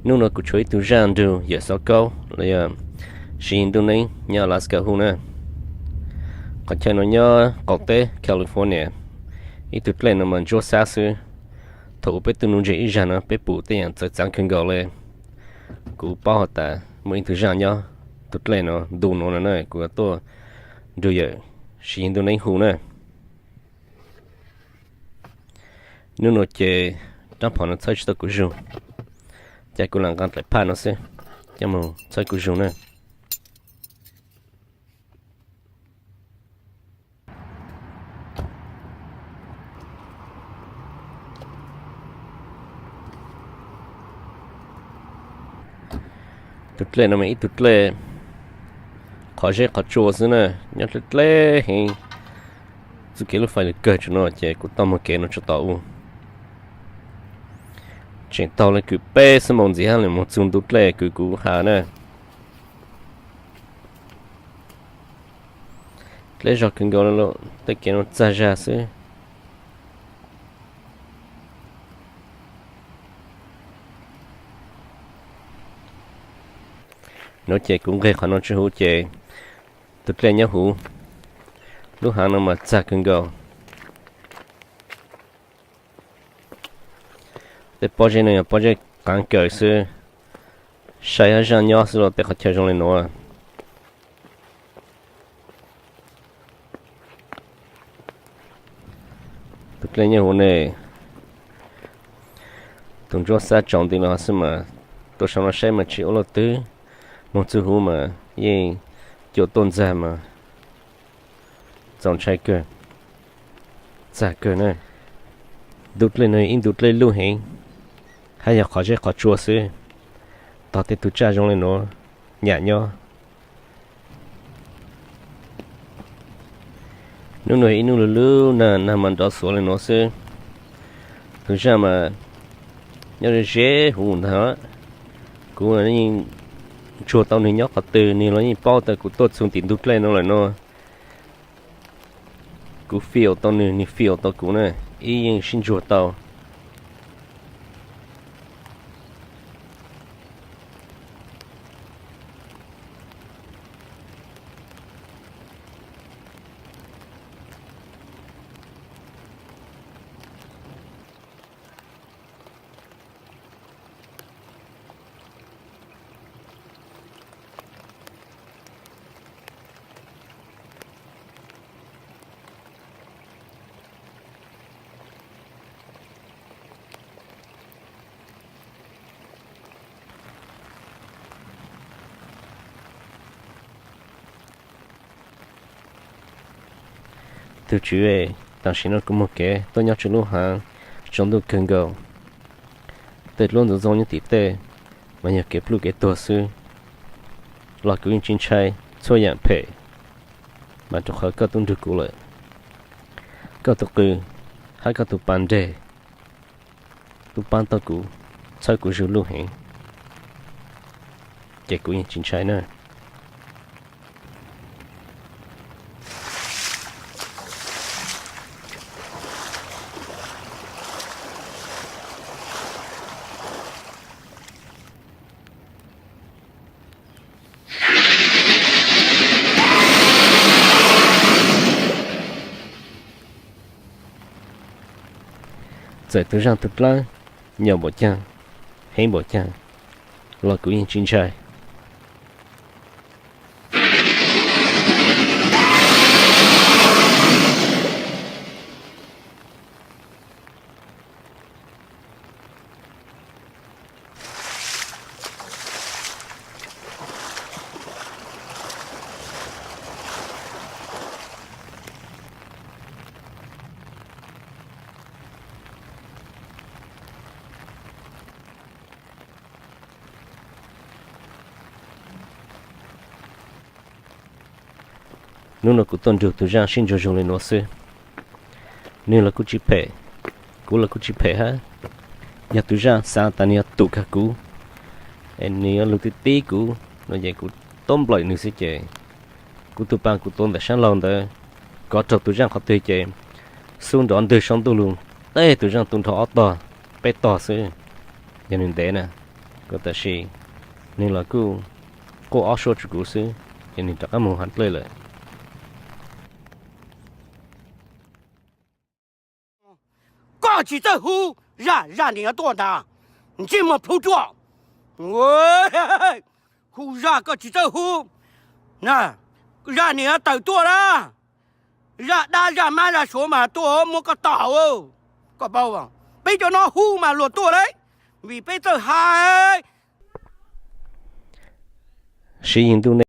Hnub no kuv tshuav ib tug zaj nrug yawm xov kaub los yog siv ntuj neeb nyob Alaska hu na. Qhov chaw no nyob qaum teb California. Ib tug dlej no mas ntsuab xab xwb. Thaum uas peb tuaj nuv ntseg ib zag no peb pum tej yaam txawv txav kawg nkaus le. Kuv paub has tas muaj ib tug zaj nyob tus dlej no ntu no no na, kuv yuav tuaj nrug yawm siv ntuj neeb hu na. Hnub no ces rab phom no txhawb tsis tau kuv zug, ces kuv lam nqa daim phaj no xwb coj mus txhawb kuv zug na. Tus dlej no mas ib tug dlej qhov zeb qhov tsua xwb na, nyob dlej dlej heev. Txuj kev lub fais lug kawg tso no ces kuv tau moog kev no tso tom u. Tseem taug le kws peb xuab moos ntxiv hab le moog txug ntu dlej kws kuv has na. Dlej zog kawg nkaus le, tej kev no txag zag xwb. No ces kuv nqeg qhov no tsi huv ces tus dlej nyob huv. Lub haav no mas txag kawg nkaus. Tej pob zeb no yog pob zeb qaav kawg xwb, sai hab zaj nyob xwb los tej qhov chaw zoo le nuav. Tus dlej nyob huv ne, tus ntsuab xab tsaus nti no xwb mas, tuaj sau no saib mas tsis ua luaj twg, moog txug huv mas yeej cuam tuaj ntxag mas txaus ntshai kawg, txag kawg na. Ntu dlej no ib ntu dlej luj heev, hab yog qhov zeb qhov tsua xwb, tog tej tug tsaj zoo le nuav nyam nyob. Nub nuav ib nub lug lub nag, nag mas nrov xuav le nuav xwb. Tug zaj mas nyob ze ze huv ntag. Kuv yeej ntsuag tau nwg nyob qhov twg, nwg los yeej paub tas kuv tuaj txug tim ntug dlej no lawm no. Kuv feel tau nwg, nwg feel tau kuv na, ib yeej sib ntsuag tau. Tug tswv, tam sim no kuv moog kev tuaj nyob tsua lub haav tsaus ntuj kawg nkaus. Tej dluab ntxoov ntxoo nyob tim tej mas yog kev pluj kev tuag xwb, los kuv yeej tsis ntshai txhua yaam phem, mas rau qhov koj tub nrug kuv lawm. Koj tug qw hab koj tug pa nreg tub paab tau kuv, txhawb kuv zug luj heev, ces kuv yeej tsis ntshai na. Txawm tug zaaj tug dlaab nyom npaum caag, heev npaum caag, los kuv yeej tsis ntshai. Nub no kuv tuaj nrug tug zaaj sib ntsuag zug le nuav xwb. Nwg los kuj tsis phem, kuv los kuj tsis phem hab. Yog tug zaaj xaav tas nwg yuav tum kag kuv, es nwg yuav lug tib tib kuv no ces kuv tuab nplawm nwg xwb ces kuv tug pa kuv tuav ntawm saab laug ntawd kov raug tug zaaj qhov twg ces xub nrov ntwg saum ntuj lug, teb tug zaaj tu nrho ob tog peb tog xwb. Yog nwg ntev na, kuv Tab sis nws los kuj quaj ob suab rau kuv xwb, ces nws rov qab mus hav dlej lawm. Koj tsis txawj hu, zaj zaj niam tuaj ntag, ntsej muag plhu ruaj. Hu zaj koj tsis txawj hu, zaj niam tawm tuaj na. Zaj dab zaj mab zaj suav mas tuaj muab koj tom. Koj paub, peb cov no hu mas luag tuaj lauj, vim peb txawj hais. Siv yig ntuj nej